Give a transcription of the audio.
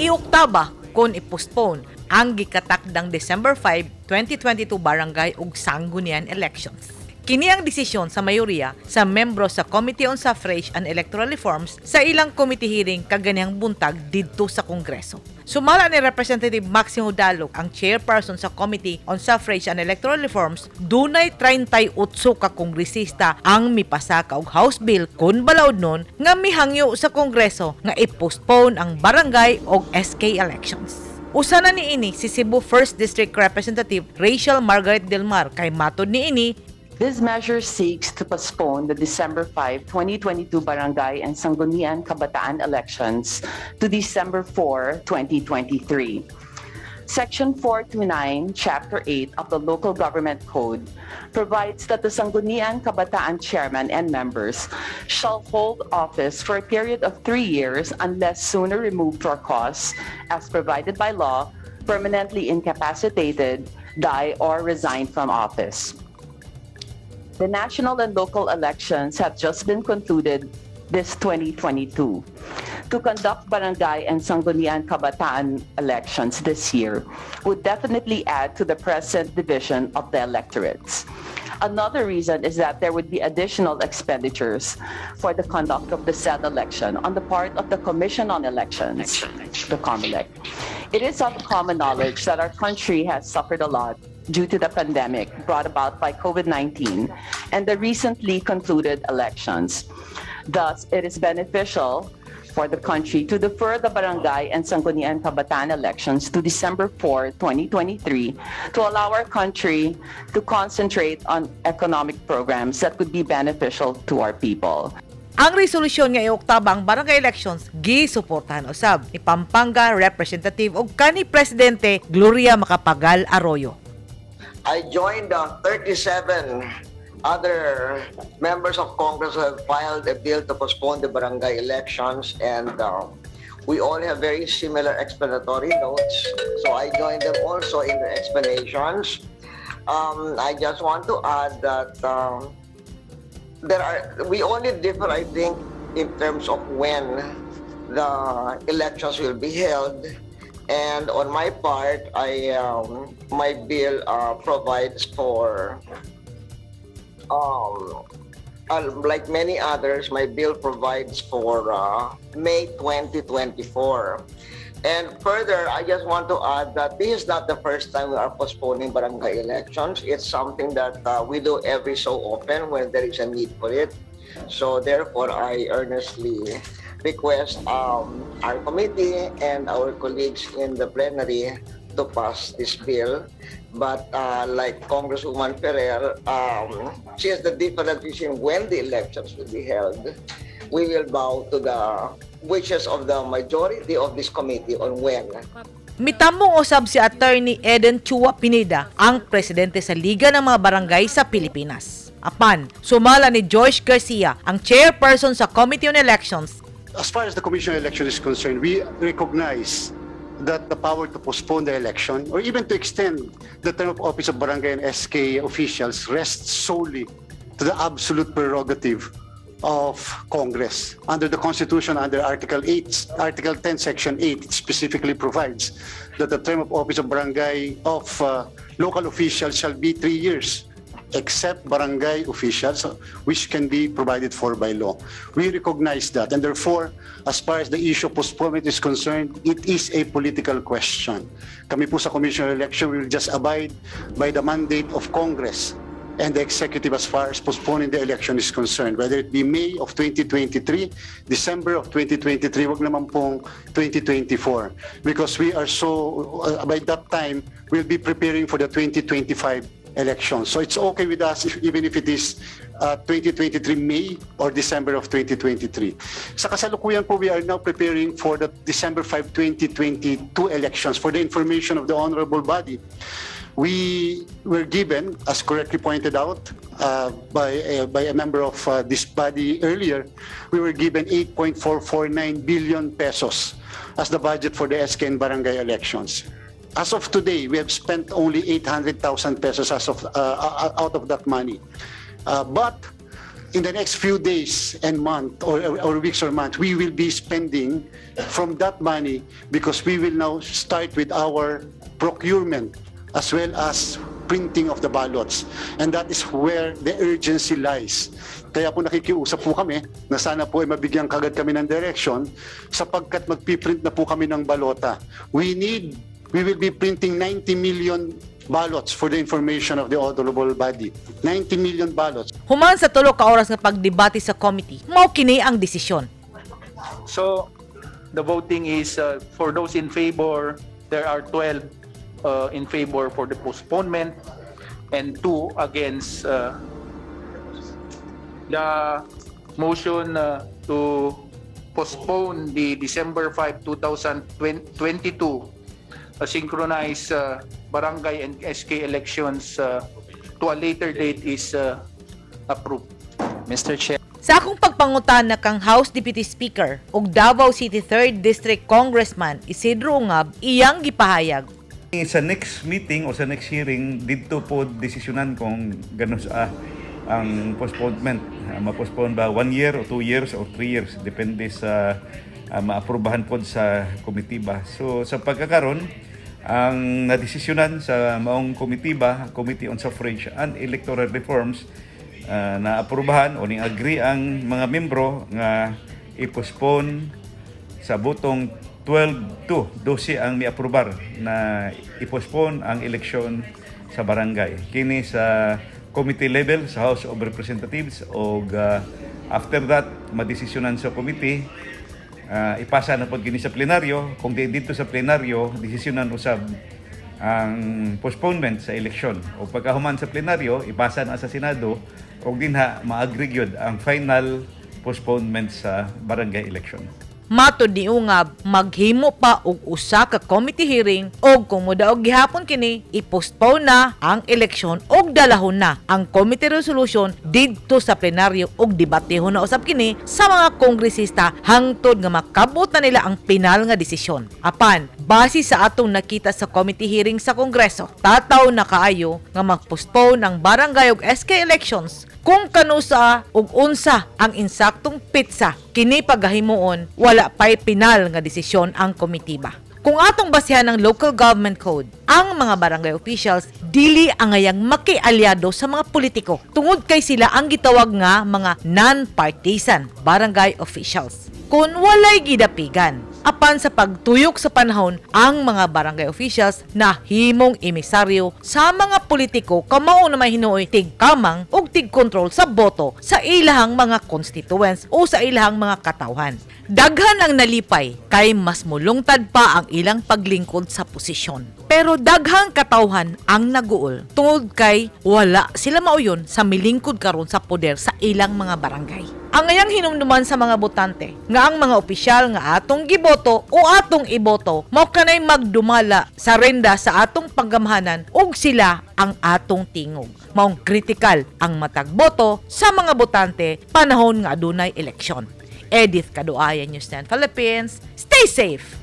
Iuktaba kon i-postpone ang gikatakdang December 5, 2022 barangay ug sanggunian elections. Kini ang desisyon sa mayoriya sa membro sa Committee on Suffrage and Electoral Reforms sa ilang committee hearing kaganihang buntag didto sa Kongreso. Sumala ni Representative Maximo Dalok, ang chairperson sa Committee on Suffrage and Electoral Reforms, dunay 38 ka kongresista ang mipasaka og House Bill kun balaod nun nga mihangyo sa Kongreso nga i-postpone ang barangay og SK elections. Usa na niini si Cebu 1st District Representative Rachel Margaret Del Mar kay matod niini, This measure seeks to postpone the December 5, 2022 Barangay and Sangguniang Kabataan elections to December 4, 2023. Section 429, Chapter 8 of the Local Government Code provides that the Sangguniang Kabataan chairman and members shall hold office for a period of 3 years unless sooner removed for cause, as provided by law, permanently incapacitated, die, or resign from office. The national and local elections have just been concluded this 2022. To conduct barangay and Sangguniang Kabataan elections this year would definitely add to the present division of the electorates. Another reason is that there would be additional expenditures for the conduct of the said election on the part of the Commission on Elections, the COMELEC. It is of common knowledge that our country has suffered a lot due to the pandemic brought about by COVID-19 and the recently concluded elections. Thus, it is beneficial for the country to defer the Barangay and Sangguniang Kabataan elections to December 4, 2023 to allow our country to concentrate on economic programs that could be beneficial to our people. Ang resolusyon nga ioktaba ang barangay elections gisuportahan usab ni Pampanga Representative ug kanhi Presidente Gloria Macapagal Arroyo. I joined the 37 other members of Congress who have filed a bill to postpone the barangay elections, and we all have very similar explanatory notes. So I joined them also in their explanations. I just want to add that there are we only differ, I think, in terms of when the elections will be held. And on my part, I my bill provides for, like many others, my bill provides for May 2024. And further, I just want to add that this is not the first time we are postponing barangay elections. It's something that we do every so often when there is a need for it. So therefore, I earnestly request our committee and our colleagues in the plenary to pass this bill. But like Congresswoman Ferrer, since the difference is in when the elections will be held, we will bow to the wishes of the majority of this committee on when. Mitambong usab si Attorney Eden Chua Pineda, ang presidente sa Liga ng mga Barangay sa Pilipinas. Apan, sumala ni Joyce Garcia, ang chairperson sa Committee on Elections, As far as the Commission on Election is concerned, we recognize that the power to postpone the election or even to extend the term of office of barangay and SK officials rests solely to the absolute prerogative of Congress. Under the Constitution, under Article 8, Article 10, Section 8, it specifically provides that the term of office of barangay of local officials shall be 3 years, except barangay officials, which can be provided for by law. We recognize that, and therefore, as far as the issue of postponement is concerned, it is a political question. Kami po sa Commission on Election will just abide by the mandate of Congress and the executive as far as postponing the election is concerned. Whether it be May of 2023, December of 2023, wag naman pong 2024. Because we are so, by that time, we'll be preparing for the 2025 election. So it's okay with us even if it is 2023 May or December of 2023. Sa kasalukuyan po, we are now preparing for the December 5, 2022 elections. For the information of the honorable body, we were given, as correctly pointed out by a member of this body earlier, we were given 8.449 billion pesos as the budget for the SK and barangay elections. As of today, we have spent only 800,000 pesos out of that money. But In the next few days and month or weeks or months, we will be spending from that money because we will now start with our procurement as well as printing of the ballots. And that is where the urgency lies. Kaya po nakikiusap po kami na sana po ay mabigyan kagad kami ng direction sapagkat magpiprint na po kami ng balota. We will be printing 90 million ballots for the information of the honorable body. 90 million ballots. Human sa 3 ka oras nga pagdebate sa committee, mao kini ang desisyon. So the voting is for those in favor, there are 12 in favor for the postponement and 2 against. The motion to postpone the December 5, 2022 synchronized barangay and SK elections to a later date is approved. Mr. Chair. Sa akong pagpangutana kang House Deputy Speaker ug Davao City 3rd District Congressman Isidro Ungab, iyang gipahayag. Sa next meeting o sa next hearing, didto po desisyonan kung gano'n sa ang postponement. Ma-postpone ba 1 year o 2 years or 3 years, depende sa maaprubahan po sa komitiba. So sa pagkakaron, ang nadesisyonan sa maong komitiba, Committee on Suffrage and Electoral Reforms, na aprubahan o ning agree ang mga membro nga i-postpone sa botong 12-2, 12 ang miaprobar na i-postpone ang eleksyon sa barangay. Kini sa committee level sa House of Representatives o after that madesisyonan sa committee, ipasa na pod kini sa plenaryo. Kung di didto sa plenaryo desisyonan usab ang postponement sa eleksyon o pagkahuman sa plenaryo, ipasa na sa Senado ug dinha ma-agree gyud ang final postponement sa barangay election. Matod ni Ungab, maghimo pa og usa ka committee hearing og kung modaog gihapon kini, i-postpone na ang eleksyon og dalahon na ang committee resolution didto sa plenaryo og debatehon na usab kini sa mga kongresista hangtod nga makabot na nila ang pinal nga desisyon. Apan, base sa atong nakita sa committee hearing sa Kongreso, tataw na kaayo nga mag-postpone ang barangay ug SK elections. Kung kanusa ug unsa ang insaktong petsa kini pagahimuon, wala pa'y pinal nga desisyon ang komitiba. Kung atong basehan ng Local Government Code, ang mga barangay officials dili angayang makialyado sa mga politiko tungod kay sila ang gitawag nga mga non-partisan barangay officials. Kung walay gidapigan, apan sa pagtuyok sa panahon, ang mga barangay officials na himong emisaryo sa mga politiko, kamao na may hinuoy tigkamang ug tig-kontrol sa boto sa ilahang mga constituents o sa ilahang mga katawhan. Daghan ang nalipay kay mas mulungtad pa ang ilang paglingkod sa posisyon. Pero daghang katawhan ang naguol tungod kay wala sila mauyon sa milingkod karon sa poder sa ilang mga barangay. Angayang hinumduman sa mga botante nga ang mga opisyal nga atong giboto o atong iboto mao kanay magdumala sa renda sa atong panggamhanan ug sila ang atong tingog. Maong critical ang matag boto sa mga botante panahon nga adunay eleksyon. Edith Kaduaya, News 10 Philippines. Stay safe!